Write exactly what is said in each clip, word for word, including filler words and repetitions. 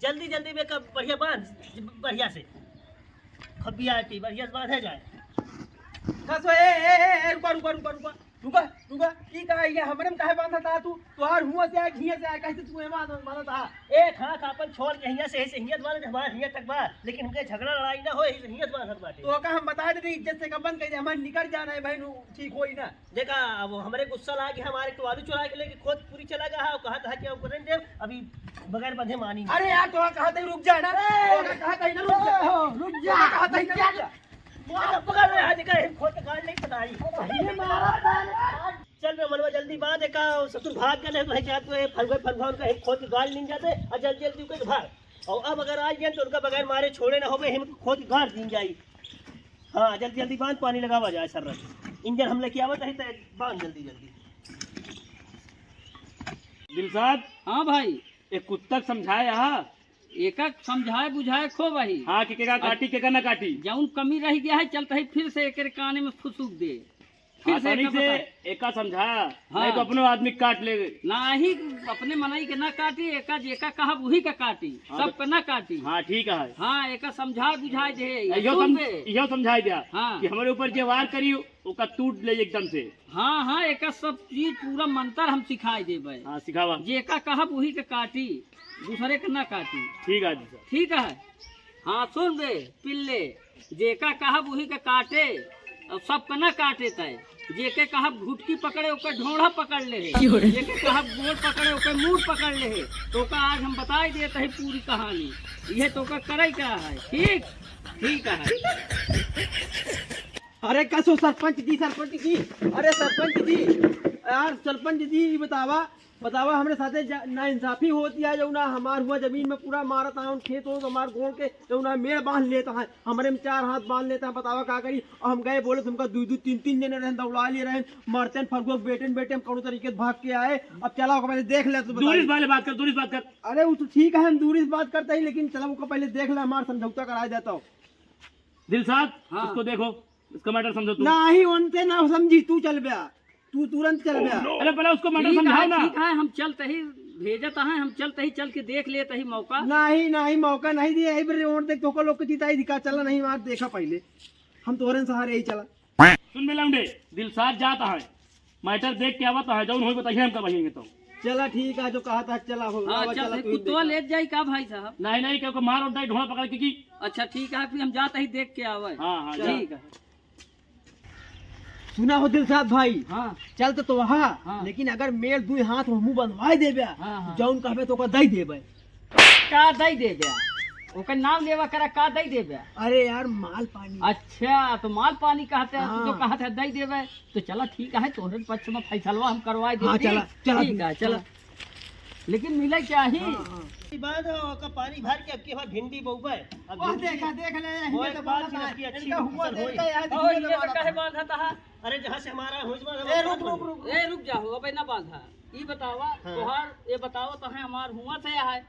जल्दी जल्दी में कब बढ़िया बांध, बढ़िया से। खूब वीआईपी बढ़िया से बांधे जाए। कसो, ए, ए, ए, ए, रुका, रुका, रुका, रुका, रुका, रुका। ई का, ये हमरे में काहे बांधत हा तू? तोहार हुआँ से आए, हियाँ से आए, कैसे तू एमा बांधत हा? एक हाथ आपन छोड़ के हियाँ से, ऐसे हियाँ बांधत, हमार हियाँ तक बा। लेकिन हमके झगड़ा लड़ाई ना होए, ऐसे हियाँ बांधत बाटे। तो ओका हम बताए देते, इज्जत से कम बंद कर दे, हमारे निकल जाना है भाई, नु, ठीक होई ना। देखा, अब हमरे गुस्सा लाग गया, हमारे तो आलू चुरा के लेके खुद पूरी चला गया है, और कहा था कि हम करें देव, अभी बगैर बंधे मानी। अरे यार, तो कहा था रुक जा ना, ए! तो कहा था ना रुक जा, ओ, रुक जा, तो कहा था ना रुक जा। मार पकड़ ले, आज का हम खुद गाड़ नहीं पटाई। ये मारा था। चल बे मनवा, जल्दी बांध, का ससुर भाग गए, नहीं तो है क्या, तो ये फलवे फलवा उनका हम खुद गाड़ नहीं जाते, और जल्दी जल्दी उनके भाग। और अब अगर आ गए तो उनका बगैर मारे छोड़े ना होबे, हम खुद गाड़ दी जाई। हाँ, जल्दी जल्दी बांध, पानी लगावा जाए सर। इंजन हम लेके आवत है, तो बांध जल्दी जल्दी। दिलशाद। हाँ भाई। एक कुत्ता के समझाए हा। एका समझाए बुझाए खो भाई। हाँ, कि केका अब काटी, केका ना काटी। जौन कमी रह गया है, चलते ही फिर से एक काने में फुसुक दे। फिर हाँ, से तनी एका से बता। एका समझा, हाँ। नहीं तो अपनो आदमी काट ले। नाही, अपने मनई के ना काटी, एका जेका कहब वही का काटी, हाँ, सब तो का ना काटी। हाँ, ठीक है। हाँ, एका समझा बुझाए दे, इहो सुन सम-, बे। इहो समझाए दिया हाँ। कि हमारे ऊपर जे वार करी, ओका तूट ले एकदम से। हाँ, हाँ, एका सब चीज पूरा मंत्र हम सिखाए देबे। हाँ, सिखावा। जेका कहब वही के काटी, दूसरे के ना काटी। ठीक है जी सर। ठीक है। हाँ, सुन बे, पिल्ले, जेका कहब वही के काटे, और सब के ना काटे तय। जेके कहब घुटकी पकड़े, ओकर ढोंढा पकड़ ले है। क्यों रे? जेके कहब गोड़ पकड़े, ओकर मूड़ पकड़ ले है। तो का आज हम बताए देत है पूरी कहानी। ये तो का करे क्या है? ठीक? ठीक है। अरे कसो सरपंच जी, सरपंच जी, अरे सरपंच जी, यार सरपंच जी, ये बतावा, बतावा, हमरे साथे जा-, नाइंसाफी होती है, जौना हमार हुआ जमीन में पूरा मारत हैं, खेत हो हमार गोड़ के, जौना मेड़ बांध लेता है, हमरे में चार हाथ बांध लेता है, बतावा का करी। और हम गए बोले, तुमका दू दू तीन तीन जने रहन, दौड़ा लिए रहन, मरते हैं, फरुआ बेटे न बेटे, हम कौनो तरीके से भाग के आए। अब चला, ओका पहले देख ले, तू दूरी से बताइए। पहले बात कर, दूरी से बात कर। अरे, वो तो ठीक है, हम दूरी से बात करते ही, लेकिन चला, ओका पहले देख ले, हमार समझौता कराए देता हो। दिलशाद, हाँ। उसको देखो, उसका मैटर समझो तुम। नहीं, उनसे ना समझी, तू चल बे। तू तुरंत चल बे। अरे पहले उसको मैटर ठीक समझाओ है, ना। ठीक है, हम चलते ही भेजत हैं, हम चलते ही चल के देख लेते ही मौका। नहीं, नहीं, मौका नहीं दिया, यही पर और देख, तोहका लोग के जिताई दिखा, चला नहीं, वहाँ देखा पहले, हम तोहरे सहारे ही चला। सुन बे लौंडे, दिलशाद जात है, मैटर देख के आवत है, जौन होई बताइए हमका वहीं तो। चला ठीक है, जो कहा था चला हो, हाँ, आवा, चल, चला तू कुत्तवा देख। ले जाई का भाई साहब? नहीं, नहीं, क्योंकि मार उठा ढोंढा पकड़ के की। अच्छा ठीक है, फिर हम जाते ही देख के आवे। हाँ, हाँ, चला। ठीक है। सुना हो दिलशाद भाई, हाँ। चल तो, तो वहाँ, हाँ। लेकिन अगर मेल दुई हाथ में मुंह बंधवाए देबे, हाँ, हाँ। जौन कहबे तो ओकर दई देबे। का दई देबे? ओकर नाम लेवा करा, का दई देबे? अरे यार, माल पानी। अच्छा, तो माल पानी कहते हैं, तू तो हाँ। कहत है दई देबे, तो चला ठीक है, तोहरे पक्ष में फैसलवा हम करवाए हाँ, देती। चला, चला, ठीक है, चला। चला। लेकिन मिले चाही। हाँ, हाँ। ई बात है, ओकर पानी भर के अब की बार भिंडी बोबे। अब वाह, भिंडी देखा, देख ले, ये होए तो के बाद बात फिर है। अब की अच्छी इनका हुआ फसल होई। देखता है, और देखिए ये तो तो बात काहे है। बांधा था? अरे, जहाँ से हमारा हुआँ से बांधा ए, था, रुक, रुक, रुक, रुक। ए, रुक जाओ, अबे ना बांधा। ई बतावा, हाँ। तोहार, ये बतावा, तोहे हमार हुआँ से है। हाँ।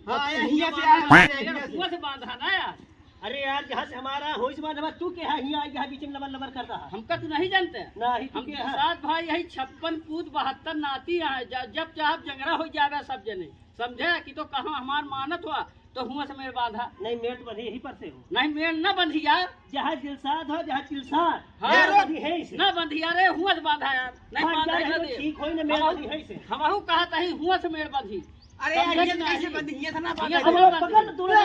हाँ, ये हियाँ से है, हियाँ से। हुआँ से बांधा ना यार। अरे यार, जहाँ से हमारा हुआँ से बांधा, तू के है हियाँ, यहाँ बीच में लबर लबर करता है? हमका तू नहीं जानते? नहीं, तू हम के है? सात भाई यही छप्पन पूत बहत्तर नाती हैं, ज-, जब चाहब जंगरा हो जावे सब जने, समझे? कि तो कहाँ हमार मानत हुआ, तो हुआँ से मेड़ बांधा। नहीं, मेड़ तो बंधी यहीं पर से हो। नहीं, मेड़ ना बंधी यार। जहाँ दिलशाद हो, जहाँ दिलशाद। हाँ। मेड़ बंधी है इसे। ना बंधी यार, ए, हुआँ से बांधा यार। नहीं हाँ, बांधा यार, ना ये दे। ठीक होई ना, मेड़ हम बंधी है इसे। हमहू कहा तही हुआँ से मेड़ बंधी। अरे यार, समझे ये कि कैसे नहीं? बंधी? ये तो ना बांधा। ये अब पकड़ तो तूने।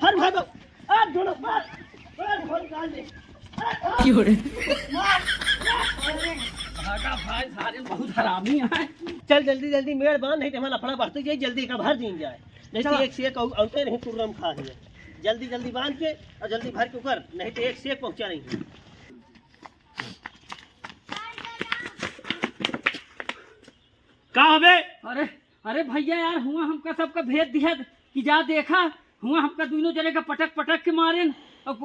हर भागो। आप दोनों मार। मार, मार, मार, मार। क्यों रे? भागा भाई, सारे बहुत हरामी हैं। चल जल्दी जल्दी मेड़ बांध, नहीं तो हमारा लफड़ा बढ़ते जाए, जल्दी का भर दीन जाए। नहीं तो चला। एक से एक औ-, औते नहीं कुर्रम खा दिए। जल्दी जल्दी बांध के और जल्दी भर के ऊपर, नहीं तो एक से एक पहुंचा नहीं है। का हबे? अरे, अरे भैया यार, हुआँ हमका सबका भेज दिया कि जा देखा, हुआँ हमका दुइनो जने का पटक पटक के मारेन और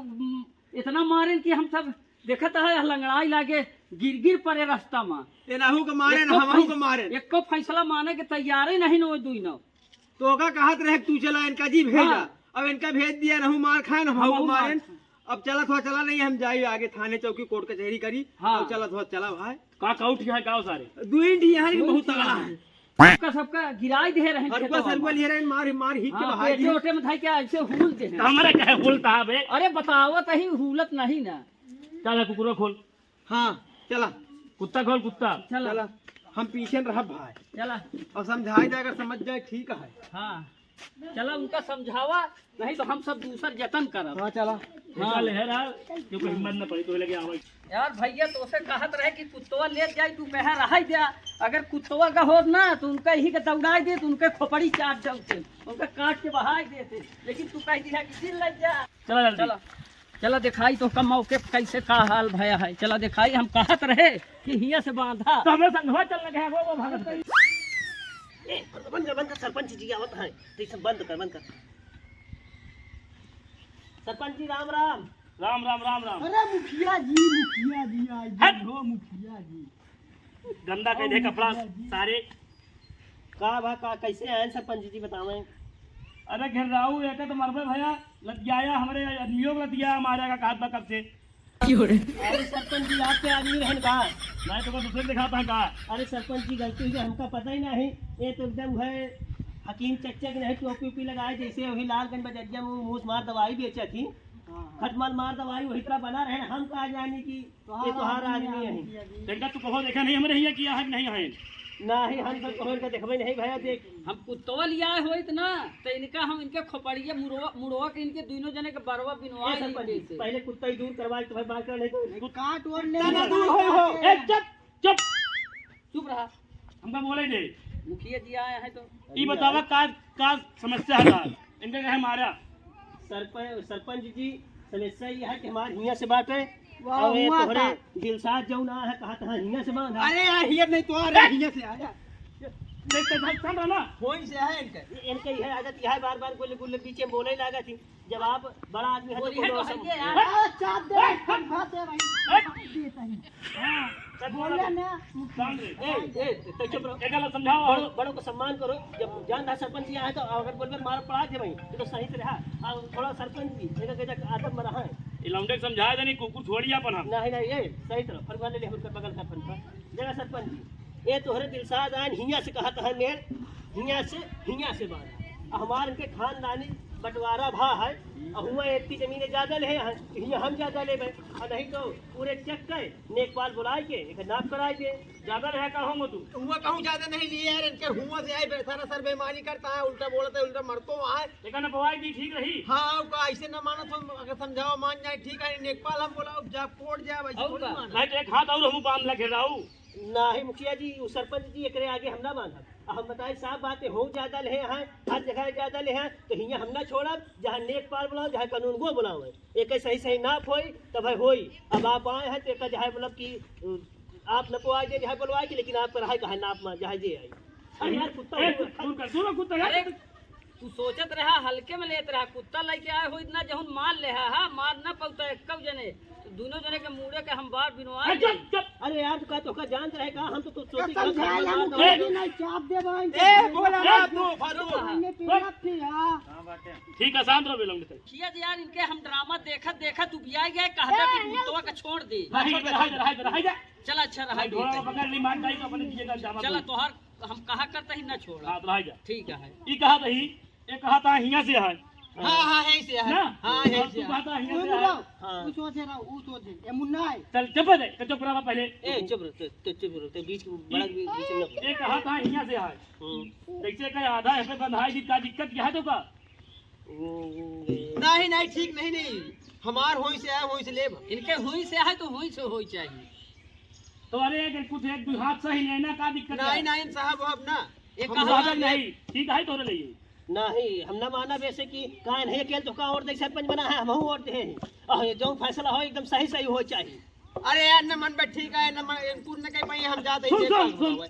इतना मारेन कि हम सब देखत है, लंगड़ाई लागे, गिर गिर परे रास्ता में। एनहू के मारेन, एको हमहू फै-, के मारेन। एको फैसला माने के तैयारे नहीं न दुइनो। तो ओका कहत रहे, "तू चला, इनका जी भेजा।" हाँ। अब इनका भेज दिया, नहू मार खाए, न हमहू हमहू मार मारेन। खाए। अब चला, थोड़ा चला नहीं, हम जाई आगे थाने चौकी कोर्ट कचहरी करी। हाँ। अब चला, थोड़ा चला भाई। का काउट यहाँ गाँव सारे? दुई इंठी यहाँ नहीं, बहुत तगड़ा है। सबका, सबका गिराई दे रहे हैं हरुआ खेतवा सरगुआ में। लिए रहे, मार, मार, हिक के हाँ, बहाई पेटे दिए। ओटे में धाई के ऐसे हुल दे हैं। तो हमारे कहे हुलता है बे? अरे बतावत ही, हुलत नहीं ना। चल, कुकुरो खोल। हाँ, चला। कुत्ता खोल, कुत्ता। चला। चला, हम पीछे न रहब भाई। चला। और समझाई दे, अगर समझ जाए, ठीक है। हाँ, चला, उनका समझावा, नहीं तो हम सब दूसर जतन करब। हाँ, चला। हाँ। ले है रहा, क्योंकि हिम्मत न पड़ी, तो लगे आवे। यार भैया, तोसे कहत रहे कि कुत्तवा ले जाई, तू कहे रहाई द्या। अगर कुत्तवा का होत ना, तो उनका यही के दौड़ाई देत, उनके खोपड़ी चाट जाते, उनका काट के बहाई देते। लेकिन तू कह दिया कि दिल लग जा। चला जल्दी। चला। चला देखाई तो का मौके पे कैसे का हाल भया है। चला देखाई, हम कहत रहे कि हियाँ से बांधा। तो हमें संघवा चलने के है, वो, वो भागत है। ए, बंद कर, बंद कर, सरपंच जी आवत हैं। तो ये सब बंद कर, बंद कर। सरपंच जी, राम राम। राम, राम, राम, राम। अरे मुखिया जी, मुखिया जी, आई हट। हो मुखिया जी। गंदा कर दे कपड़ा, मुखिया जी। सारे। का भा, का, कैसे आए सरपंच जी, बतावें? अरे घेराऊ, एके तो मरबे भया, लतियाया, हमरे आदमियों को लतियाया, मारेगा, कहत बा कब से। अरे सरपंच जी, आपके आदमी रहन का? नहीं तो दूसरे दिखाता है का? अरे सरपंच जी, गलती हुई, हमका पता ही नहीं। ये तो एकदम है हकीम चच्चा की नहीं, टोपी उपी लगाए, जैसे वही लालगंज बजरिया में मूस मार दवाई बेचा थी। हाँ, हाँ। खटमल मार दवाई वही तरह बना रहे, हम का जानी कि तो ये हाँ, तोहार आदमी आदमी है। आदमी है। तेंका तू कहो देखा नहीं हमरे हिया किया है कि नहीं है? नहीं, हम तो कहो इनका देखबे नहीं भैया, देख। हम कुत्तवा लिया होइत ना, तो इनका हम इनके खोपड़िया मुड़वा, मुड़वा के इनके दोनों जने के बरवा बिनवा ए सरपंच जी, लेते। पहले कुत्ता ही दूर करवाए तो भाई बात कर लेते। काट और ले कुत्ता ना दूर हो, हो। ए, चुप, चुप। चुप रहा। हमका बोले दे। मुखिया जी आए हैं तो। ई बतावा का, का समस्या है का? इनके कहे मारा। सरपंच, सरपंच जी, समस्या ये है कि हमार हियाँ से बात है। वाह, और ये हुआ तोहरे था। दिलसाद जौन आ है, कहा था हियाँ से बांधा। अरे यार, हियाँ नहीं तो आ रहा, हियाँ से आया। देख तो भाई, सुन रहा ना? फोन से है इनका। ये इनके ये आदत, यह बार-बार गुल्ले, गुल्ले बीचे में बोले लागा थी। जब आप बड़ा आदमी है तो बोली है बोलो तो सब। है यार। आ, चाप दे, हट, हट। चाप दे भाई, हट। चाप दे भाई। हाँ, बोले ना। काम रे। ए, ए, तो चुप रहो। एक गल समझाओ। बड़ों, बड़ों को सम्मान करो। जब जान रहा सरपंच यहाँ है तो अगर बोलबे मार पड़ा दे भाई, ये तो सही से रहा। और थोड़ा सरपंच जी, एक गजक आदब में रहा है। ये लौंडे के समझाए देनी, कुकुर छोड़ी अपन हम। नहीं, नहीं, ये सही तरह। फनवा ले ले, हम कर बगल का फनवा। जगह सरपंच जी, ये तोहरे दिलसाद आन हियाँ से कहा था नेर, हियाँ से, हियाँ से बांधा। आ हमार इनके खानदानी बंटवारा भा है, आ हुआ इतनी जमीन ज्यादा ले हैं, हियाँ हम ज्यादा लेबे, आ नहीं तो पूरे चेक के नेकपाल बुलाए के एक नाप कराए के। ज्यादा रहा का होंगे तू? हुआ कहूँ ज्यादा नहीं लिए यार, इनके हुआ से आए बे-, सारा सर बेईमानी करता है, उल्टा बोलता है, उल्टा मरतो है। लेकिन अब बवाई दी ठीक रही। हाँ, का ऐसे ना मानो तो अगर समझाओ मान जाए, ठीक है, नेकपाल हम बोला, अब जा कोर्ट जाए, वैसे और थोड़ी का? मानो। नहीं तो एक हाथ और हम बांध ला घेराऊ। नाही मुखिया जी, उ सरपंच जी, एकरे आगे हम ना बांधब। अब हम बताई साफ बात है, हो ज्यादा ले हैं, हर जगह ज्यादा ले हैं, तो हियाँ हम ना छोड़ब, जहाँ नेकपाल बुलाओ, जहाँ कानून गो बुलाओ है। एक सही सही नाप होई, तब है होई। अब आप आए हैं, तो एक जहाँ मतलब कि, अ, आप न को आए, जहाँ बुलवाए कि, लेकिन आप पर है, कहा नाप में, जहाँ जे आई। अरे यार, कुत्ता ए, हुआ। दूर कर, दूर कुत्ता यार। अरे, तू सोचत रहा, हल्के में लेत रहा, कुत्ता लेके आए हो इतना जहुन मार ले हा, हा, मार ना पौता एक्कौ जने, तो दोनों जने के मुड़े के हम बार बिनवा ए, दे। चुप, चुप। अरे यार, तू का तोका जानत रहे का? हम तो, तो सोची कसम का खाए, हम मार दो। बोले नहीं, चाप दे भाई। ए, बोला ना तू, फालतू। हमने पीला थी, हाँ। ठीक है, शांत रहो, बेलम निकल। किया दे यार, इनके हम ड्रामा देखत, देखत उबिया गए, कहते कि कुत्तवा के छोड़ दे। रहाई दे, रहाई दे, रहाई दे, रहाई दे। चल, अच्छा, रहाई दे। ढोला पकड़ ली, मान जाई तो अपने जिए का जामा चला, दे। तोहार हम कहा करता ही ना छोड़ा। हाँ, तो रह जा। ठीक है। ई कहा था ही, ये कहा था हियाँ से है। हाँ, हाँ, यहीं से है। ना? हाँ, यहीं और से तू है। कहा था हियाँ से है। हाँ। उ सोचे रहा, उ सोचे। ए, मुन्ना है। चल, चुप रह, चुप रह पहले। ए, चुप रह, चुप, चुप, चुप रह, बीच में, बड़ा ई, बीच में ना बोल। ये कहा था हियाँ से है। हम्म। जैसे कहे आधा है पे बंधाई दी, का दिक्कत क्या है तो का? नहीं, नहीं, ठीक नहीं, नहीं। हमार होई से आए, होई से लेब। इनके होई से आए तो होई से होई चाहिए। तो अरे, अगर कुछ एक दो हाथ सही लेना, का दिक्कत नहीं, है? नहीं, साहब, अब ना। ये हम कहा बात नहीं, ठीक है, तोरे लिए। नहीं, हम ना मानब ऐसे कि काहे नहीं अकेल तो का और देख सरपंच बना है, हम और दे हैं। और ये जो फैसला हो, एकदम सही, सही हो चाहिए। अरे यार, न मन बे, ठीक है, न मन, पूर्ण कहीं पाई, हम जाते हैं, सुन, सुन, सुन।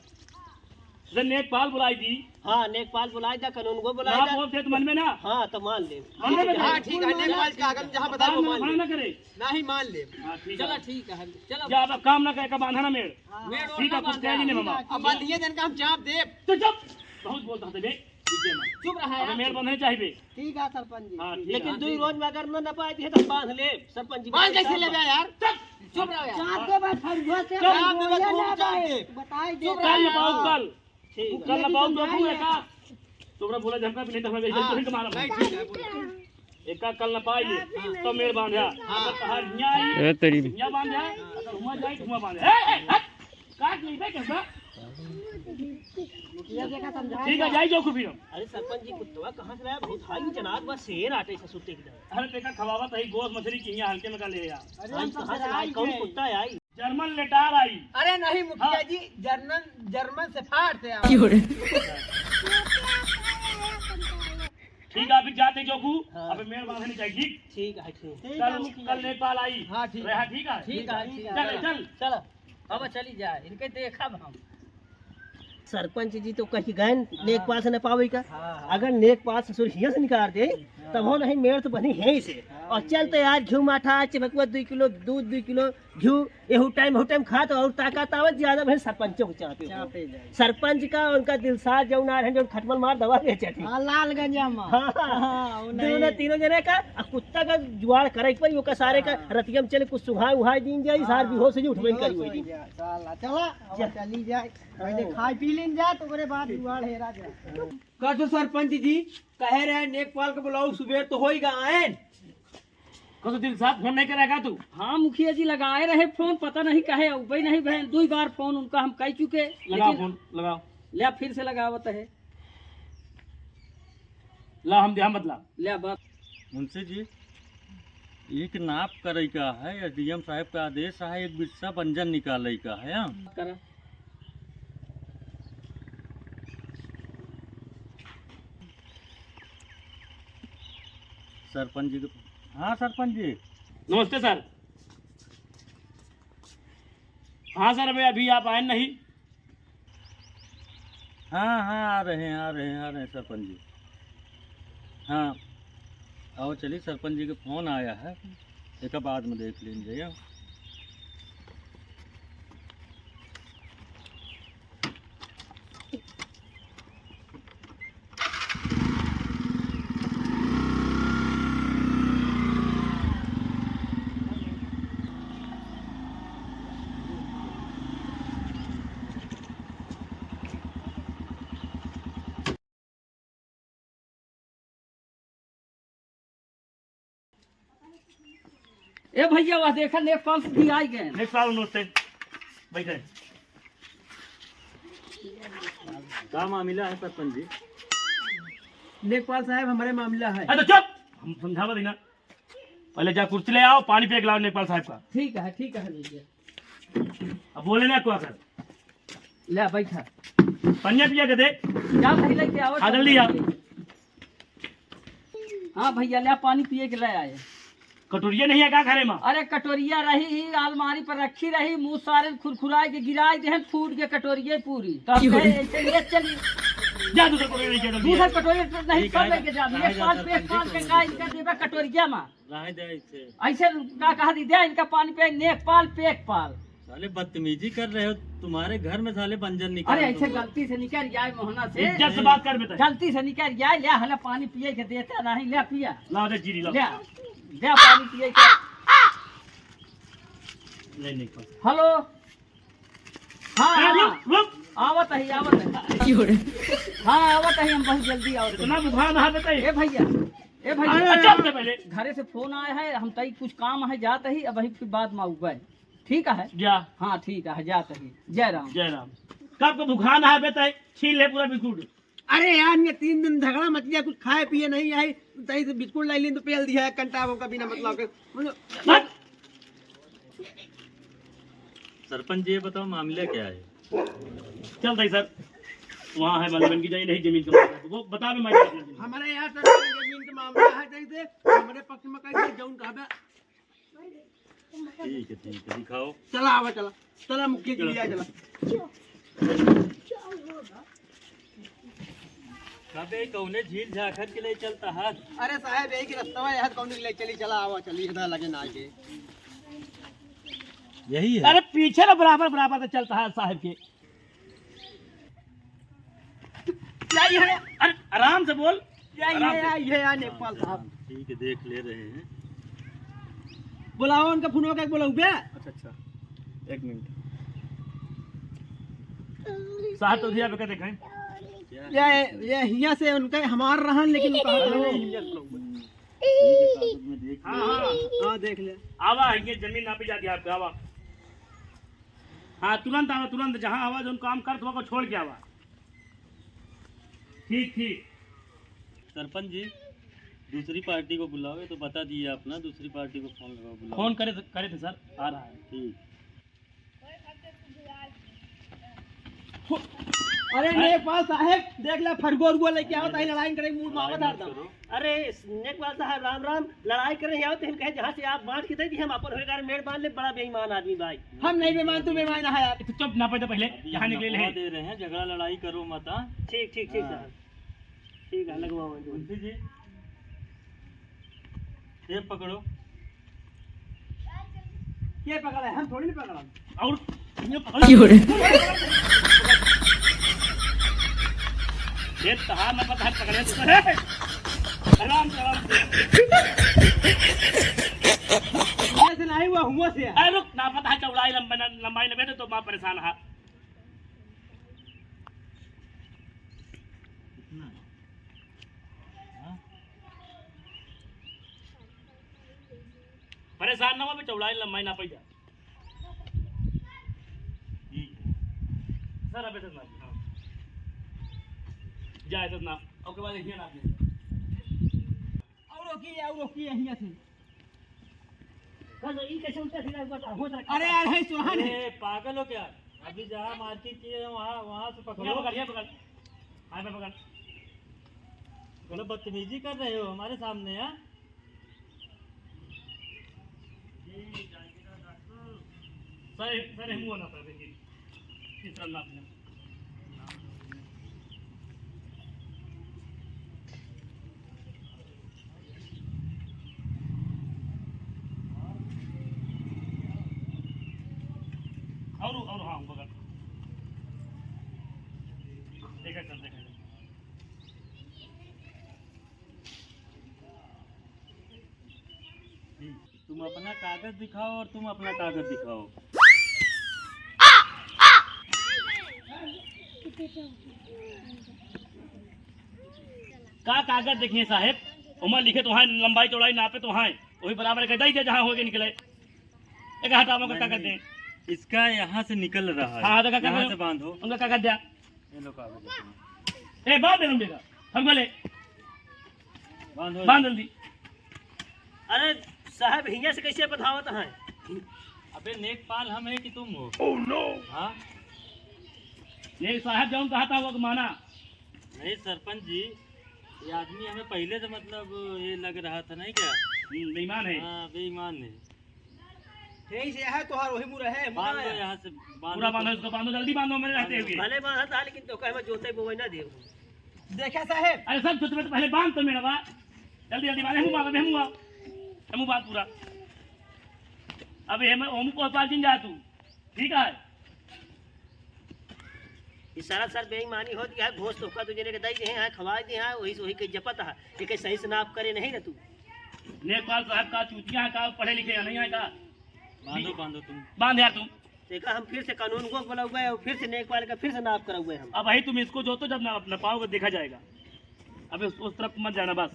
जब नेकपाल बुलाई दी। हाँ, नेकपाल बुलाई दा, कानून को बुलाई ना दा। बोल दे तो मन में ना। हाँ, तो मान ले। मन में हाँ, ना। ठीक है, नेकपाल का आगम जहाँ बताए वो मान मना ले। ना करे। नहीं, मान ले। हाँ, ठीक चला, है। ठीक है, चला। जा, अब काम ना करे, का बांधा ना मेड़। मेड़ और ठीक ना है, कुछ बांधा। कह नहीं मामा। अब बांधिए दिन का हम चाप दे। तो चुप, बहुत बोलता था बे। ठीक है, मामा। चुप रहा अब यार। मेड़ बांधने चाहिए। ठीक है सरपंच जी। हाँ, ठीक लेकिन है। दो रोज में अगर न, न पाए थे तो बांध ले सरपंच जी। बांध कैसे ले जाए यार? चुप। चुप रहो यार। चाप दे भाई, फरुआ से चुप। बोलिए ना भाई। बताई दे। चुप रहो कल यार। पाओ, कल। ठीक है। कल ना पाऊ तो तू एका। तोरा बोला झमका भी नहीं तो हमें हाँ, तो मारा। नहीं, ठीक है, बोलो। एका कल ना पाई ले, हाँ। तो मेर बांधा। हाँ। अगर तहार हियाँ आई, ए, तेरी। हियाँ बांधा, अगर हुआँ जाई तो हुआँ बांधा। ए, ए, हट! काट नहीं बे, कैसा? मुखिया जी का समझा ठीक है, दिया। जाई जाओ खूब फिर। अरे सरपंच जी, कुत्तवा कहाँ से लाया? बहुत हाई जनाब बा, शेर आटे से सुते एकदम। अरे देखा, खवावत है, गोश्त मछली की हियाँ हल्के में का ले आ। अरे भाई, हम तो कहाँ से लाए? आई कौन है। कुत्ता है आई? जर्मन लेटार आई। अरे नहीं मुखिया हाँ। जी, जर्मन, जर्मन से फाड़ से आओ। क्यों रे? ठीक है, अभी जाते जोखू, हाँ। अबे मेर बांधे नहीं चाहिए, ठीक? ठीक है, ठीक। ठीक है, कल, मुखिया कल जी। नेपाल आई। हाँ, ठीक रहा, है। ठीक है? ठीक है, ठीक है। चल, चल। चल। अब चली जाए, इनके देखब हम। सरपंच जी तो कही गए, हाँ। नेकपाल से न पावे का। हाँ, हाँ। अगर नेकपाल ससुर हियाँ से निकाल दे, हाँ। तब हो नहीं, मेर तो बनी है इसे। हाँ, और चल तो यार, घिउ माठा, चिपकुआ दुई किलो, दूध दुई किलो, घिउ, एहू टाइम, एहू टाइम खा तो और ताकत आवत, ज्यादा भले सरपंचों को चाहते हो। चाहते जाए। सरपंच का, उनका दिलसाद जौन आ रहे, जौन खटमल मार दवा बेचे थे। हाँ, लालगंजा में। हाँ, हाँ, वो नहीं। दोनों, तीनों जने का, आ कुत्ता का जुगाड़ करे पर, ओका सारे का हाँ। रतिया में चले, कुछ सुहाय उहाय दीन जाई, सार हाँ, बेहोश हो जी, उठबे नहीं बेहोश करी हो वही जी। जा, साला, चला, अब जा। चली जाए। पहले हाँ। खाई पी लीन जा, तो ओकरे बाद जुगाड़ हेरा जा। का तो सरपंच जी, कहे रहे नेकपाल के बुलाओ, सुबेर तो होई गा आएन। कसो दिलसाद फोन नहीं करेगा तू? हाँ मुखिया जी, लगाए रहे फोन, पता नहीं कहे उबे नहीं बहन, दुई बार फोन उनका हम कह चुके, लगाओ लेकिन फोन, लगाओ। ले फिर से लगावत है। ला हम ध्यान बतला। ले बात। मुंशी जी, एक नाप करे का है, एसडीएम साहब का आदेश है, एक बिस्सा पंजन निकाले का है, हाँ? करा। सरपंच जी के, हाँ सरपंच जी। नमस्ते सर। हाँ सर, अबे अभी आप आए नहीं। हाँ, हाँ, आ रहे हैं, आ रहे हैं, आ रहे हैं सरपंच जी। हाँ, आओ चलिए, सरपंच जी के फोन आया है, एक बाद में देख लीजिए। ए भैया, वह देखा, नेपाल से भी आ गए। नेपाल नमस्ते, बैठे। का मामला है सरपंच जी? लेखपाल साहब, हमारे मामला है। अरे तो चुप, हम समझावा देना। पहले जा कुर्सी ले आओ, पानी पिए के लाओ लेखपाल साहब का। ठीक है, ठीक है भैया। अब बोले ना को आकर। ले बैठा। पनिया पिया के दे। जा भाई लेके आओ। हाँ, जल्दी आ। हाँ भैया, ले पानी पिए के ले आए। कटोरिया नहीं है का घरे में? अरे कटोरिया रही ही, अलमारी पर रखी रही, मुँह सारे खुरखुराए के गिराए दे हैं, फूट के कटोरिया पूरी। तो हम कहे, "ऐसे ले चली।" जा दूसरा कटोरी लेके आ, जल्दी। दूसरा कटोरी तो नहीं, सब लेके जा। एक पाल पे, एक पाल के का इनका देबा कटोरिया में। रहे दे ऐसे। ऐसे का कहा दी दे, इनका पानी पे, नेक पाल, पेक पाल। साले बदतमीजी कर रहे हो, तुम्हारे घर में साले बंजर निकाल अरे ऐसे दूंगा। गलती से निकल जाए मोहना से। इज्जत से बात कर बेटा। गलती से निकल जाए, ले हला पानी पिए के देता नहीं, ले पिया। ला दे जीरी ला। ले, ले पानी पिए के। ले नहीं पास। हेलो। हाँ, ए, हाँ। रुक, रुक। आवत ही, आवत ही। हाँ, आवत ही, हम बहुत जल्दी आवत ही। इतना बुखार ना बेटा। ए भैया, ए भैया। अरे, अच्छा, पहले। घरे से फोन आया है, हम तई कुछ काम है, जात ही, अब वही फिर बाद में आऊबे। ठीक है? जा। हाँ, ठीक है, जात ही। जय राम। जय राम। कब को भुखान है बे तई, छीन ले पूरा बिस्कुट। अरे यार, ये तीन दिन झगड़ा मच गया, कुछ खाए पिए नहीं आई, तई से बिस्कुट लाई लीन तो पेल दिया है, कंटा वो का बिना मतलब के। बोलो। हट। सरपंच जी, ये बताओ मामला क्या है? चल तई सर, वहाँ है बंधन की जाए नहीं जमीन का मामला। वो बता दे मैं क्या करना है। हमारे यहाँ सर जमीन का मामला है, तई से हमारे पक्ष में कहीं से जौन कहा ठीक है, ठीक है, दिखाओ। चला, आवा, चला। चला, मुखिया जी, लिया, चला। अबे, कौने झील झाखर के ले चलता है? अरे साहब, यही के रास्ता है, यहाँ कौन ले चली, चला, आवा, चली, इधर लगे ना आके। यही है। अरे, पीछे ना बराबर, बराबर से चलता है साहब के। क्या ये है? अरे, आराम से बोल। क्या ये आराम से। है? ये है, हाँ, नेपाल साहब। ठीक है, देख ले रहे हैं। बुलाओ उनका, फोन का बोलाओ बे। अच्छा, अच्छा, एक मिनट। साहब तो दिया बेटा देखाई। ये, ये हिया से उनका हमार रहन, लेकिन वो कहा था नहीं। हाँ, हाँ। हाँ, देख ले। आवा, ये जमीन नापी जाती है आपका, आवा। हाँ, तुरंत आवा, तुरंत। जहाँ आवा, जो काम करत हुआ को छोड़ के आवा। ठीक, ठीक। सरपंच जी, दूसरी पार्टी को बुलाओ, ये तो बता दिए आप ना, दूसरी पार्टी को फोन लगाओ, बुलाओ। फोन करे थे, करे थे सर, आ रहा है। ठीक। अरे हैं? नेकपाल साहेब, देख ले, फरगो उरगो लेके आवत है, लड़ाई करे, मूड मावा धार दो। अरे नेकपाल साहेब, राम राम। लड़ाई करे यहाँ तो हम कहे, जहाँ से आप बांट के दे दी, हम अपन होए घर मेड़ बांध ले। बड़ा बेईमान आदमी भाई। हम नहीं बेईमान, तू बेईमान है यार। तो चुप ना, पहले, पहले अभी यहाँ हम निकले नफा ले। दे रहे हैं, झगड़ा लड़ाई करो मत, हाँ? ठीक, ठीक, ठीक हाँ। साहब। ठीक है, लगवाओ। मुंशी जी, ये पकड़ो। ये पकड़ा है, हम थोड़ी ना पकड़ा। और ये पकड़। क्यों रे? ये तहार ना पता है, पकड़े तो है। आराम से, आराम से। ये से नहीं हुआ, हुआ से। अरे रुक, ना पता है चौड़ाई लंबाई ना, लंबाई ना बेटे तो माँ परेशान है। कितना है? हाँ? परेशान ना हो, अभी चौड़ाई लंबाई ना पै जा। ठीक है। सर, अबे सर ना, हाँ। जा, सर ना। ओके, बाद देखिए ना आपने। और रोकिए, और रोकिए, हियाँ से। बस, ई कैसे उल्टा सीधा बता, हो सकता है। अरे यार, है सुहान है। अरे, पागल हो क्या? अभी जहाँ मारपीट किए हैं, वहाँ, वहाँ से पकड़ो। यहाँ पकड़, यहाँ पकड़। हाँ, मैं पकड़। गलत बदतमीजी कर रहे हो हमारे सामने, हाँ? सर, सर, हम वो ना कर देंगे। इस तरह ना अपने। और, और हाँ, बगल। देखा कर, देखा कर। तुम अपना कागज दिखाओ और तुम अपना कागज दिखाओ। का कागज देखिए साहेब, ओमा लिखे तो हैं, लंबाई चौड़ाई नापे तो हैं, वही बराबर के दई दे जहाँ होके निकले। एक हटाओ का नहीं, कागज नहीं। दे। इसका यहाँ से निकल रहा है। हाँ, तो का यहाँ कागज से बांधो। उनका कागज दे। ये लो कागज अपना। ए, बांध दे लंबे का। हम बोले। बांध हो। बांध जल्दी। अरे साहब, हियाँ से कैसे बंधावत हैं? अबे नेकपाल हम है कि तुम हो? Oh no! हाँ? ये साहब जौन कहा था वो तो माना। नहीं सरपंच जी, ये आदमी हमें पहले से मतलब ये लग रहा था नहीं क्या? हम्म, बेईमान है। हाँ, बेईमान है। ठीक से है तोहार वही मुरा है, मुरा बांध दो है। यहाँ से, बांध पूरा दो। बांधो इसको, बांधो, जल्दी बांधो मेरे रहते हुए। भले बांधत है, लेकिन तो कहे मैं जोते बोवे ना देव। देखा साहेब? अरे सब सोच में तो पहले बांध तो मेरा बा। जल्दी, जल्दी बांध, हमू बांध, हमू बांध। हमू बांध पूरा। अब ये मैं ओमू को पार जिन जा तू। ठीक है। ई सारा सर बेईमानी होत है, घोस तोहका दू जने के दई दे हैं, खवाई दे हैं, वही से वही के जपत है, एके सही से नाप करे नहीं ना तू। नेकपाल साहब का चूतिया है, का पढ़े लिखे नहीं है का? बांधो, बांधो तुम। बांध यार तुम। देखा, हम फिर से कानून को बुलाउबे और फिर से नेकपाल का फिर से नाप कराउबे हम। अब भाई तुम इसको जो तो जब ना, ना पाओगे देखा जाएगा। अब उस, उस तरफ मत जाना बस।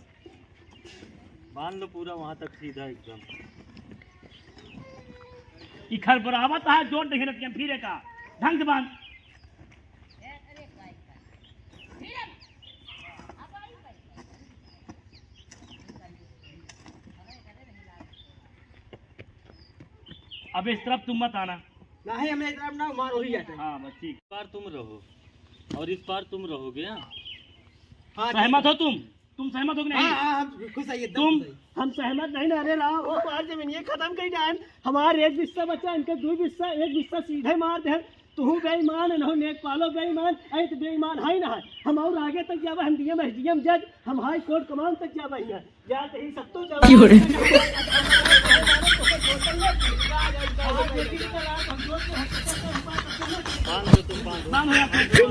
बांध लो पूरा वहां तक सीधा एकदम। ई खर बराबर तो है, जोर देखे रखिए, फिर एका ढंग से बांध। अब इस तरफ तुम मत आना। नहीं, हमें इस तरफ ना, मार वही जाते हैं। हाँ, बस ठीक। इस पार तुम रहो और इस पार तुम रहोगे, हाँ? हाँ, ठीक सहमत है। हो तुम? तुम सहमत हो कि नहीं? हाँ, हाँ, हम खुश है, एकदम तुम खुश है। हम सहमत नहीं ना, अरे राम, वो हमार जमीन ये खत्म कई डाल, हमार एक बिस्सा बचा, इनके दो बिस्सा, एक बिस्सा सीधे मार दे। तू बेईमान है, नहो नेकपालो बेईमान, ऐ तो बेईमान है ना है। हम और आगे तक जावा, हम डीएम, एसडीएम, जज, हम हाई कोर्ट कमान तक जावा हियाँ। जाते ही सत्तो जावा। क्यों रे? बांध दो तुम, बांध दो। बांध हो यार, तुम।